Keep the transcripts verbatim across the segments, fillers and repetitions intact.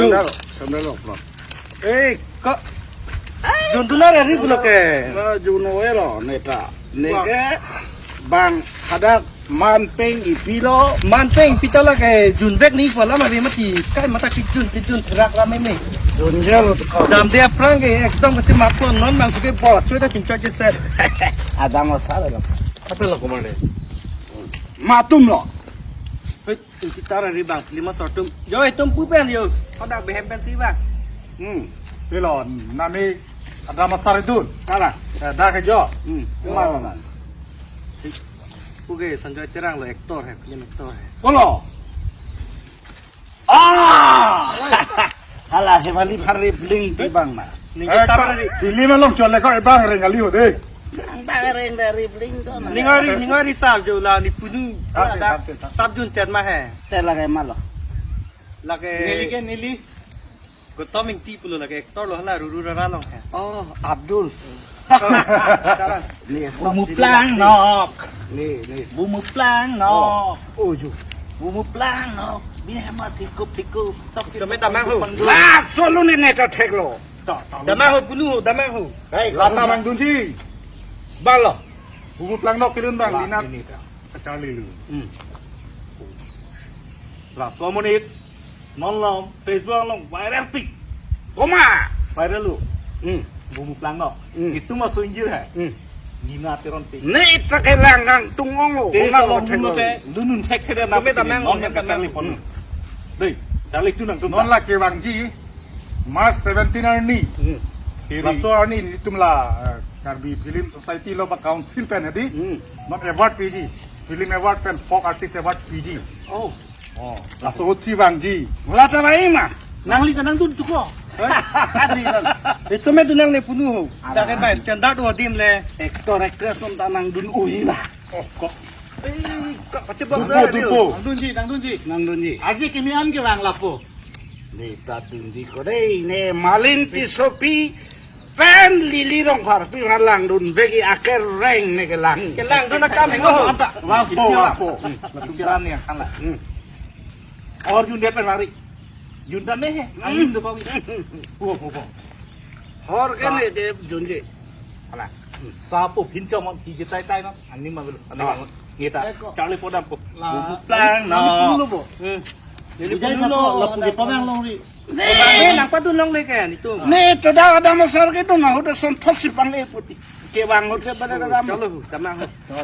Sandal, sandal lo, bro. Eh, kok jun dunare ri pulo ke? Ba jun oi lo, neta. Neke bang hadak manpeng ipilo. Manpeng pita lake junvek ni pala ma be mati. Kai mata kijun, kijun therak rame me. Jun jalo to. Damde aphrang ke ekdom kachimatlo, non bang ke bot choi ta chingchoi cheset. Adam asar lo. Apa lo komane? Matum lo. Hei, tum kita ra ri bang, lima sortum. Yo, itum pu pen yo. Kodak behem pensi bang. Hmm. Pilo, nami Adam asar idun. Kala. Eh, dak ke jo. Hmm. Oh. Mana? Puke Sanjoy Terang lo, actor hai, film actor hai. Kolo. Ah! Hala, Hemali Pharibling ti bang ma. Ning Eh, ta ta-, ri. Film along chole ko ebang reng ali ho de. Bang reng dari bling to na. Ning ori, ning ori sab jo la ni punu. Tate, Ada tate, tate. Sab jun chat ma hai. Te lake ma lo. Lake Nili ke Nili. Gautam Ingti pulo lake actor lo hala Ruru Rara along hai. Oh, Abdul. Ni, Bu Muplang nok. Ni, ni. Bu Muplang nok. Oh, oh, ju. Bu Muplang nok. Dia mati kup tiku. Sok Tame damang ho. Pangdu. Laso lo ni neta thek lo. To, to. Damang ho punu ho, damang ho. Hei, Lata nangdunji. Bang lo. Bu Muplang nok kilun bang, Las Lina. Ini ta. Kacharli lu. Hmm. Laso amonit. Non lo Facebook along viral pi. Koma. Viral lo. Hmm. Bu Muplang nok. Hmm. Itum aso ingjir hai. Hmm. Nina Teronpi. Ne ita ke lang nangtung ong lo. Te Kona salong kona thek lo lo. Ke lunun thek thek na. Kome tamang, non kome yang tamang. Kacharli pon. Hmm. Dei, charli tu nangtum. Non ta. Lake bangji March seventeen arni. Hmm. Kiri. Laso arni itum la, eh, Karbi Film Society lo ba council pen hedi. Hmm. Non award piji. Film award pen folk artist award piji. Oh. Oh, laso uthi bangji. Lata bai ma. Nangli ta nangdun tu ko. Adi lang. Itum me dunang le punu ho. Ada. Dak ke bai standard adim le. Actor actress om ta nangdun ui ma. Oh, kok. Eh, kok pati bang Dupo, dah, dupo. Nangdunji, nangdunji. Nangdunji. Arje kimi an ke bang lapo. Ni ta dunji ko dei, ne Malin Tissopi pen Lily Rongpharpi halangdun begi akereng ne kelang. Kelangdun akam ho. Lapo, lapo. Isiran ya, kan la. Hmm. Or jun dia pen lari. Jun ta me he. Angin do pawi. Wo, wo, wo. Hor ke Sa- ne de junji. Hala. Sapo phinchom on, hiji tai tai no. Ani ma belu. Ani Ah. ma. Ngeta. Eko. Charli podam ko. La- Buplang no. Ani punu lo bo. Hmm. Jadi Bujai punu satu lo, lapu ada di pamang punu. Long ri. Ne. Eh, nang padun long le ke ani tu. Ne, toda ada masar ke tu, nah, udah son thos si pang le puti. Ke bang, udah pada dalam. Chalo, damang.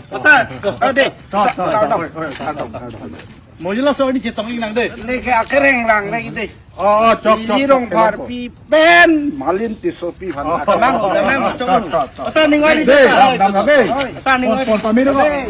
Pasal. Ade. Tok, tok, tok, tok, tok, tok, tok. Mo jelo so ini chetong ingnang de. Ne ke akereng lang ne ide. Oh, oh, chok, chok, Lily chok, Rongpharpi pen Malin Tissopi phan. Oh, damang, damang, chok. Tok, tok, tok. Pasal ning wali. De, dam, dam, dam, de. Pasal ning wali. Pon, pon, pamir ko. De.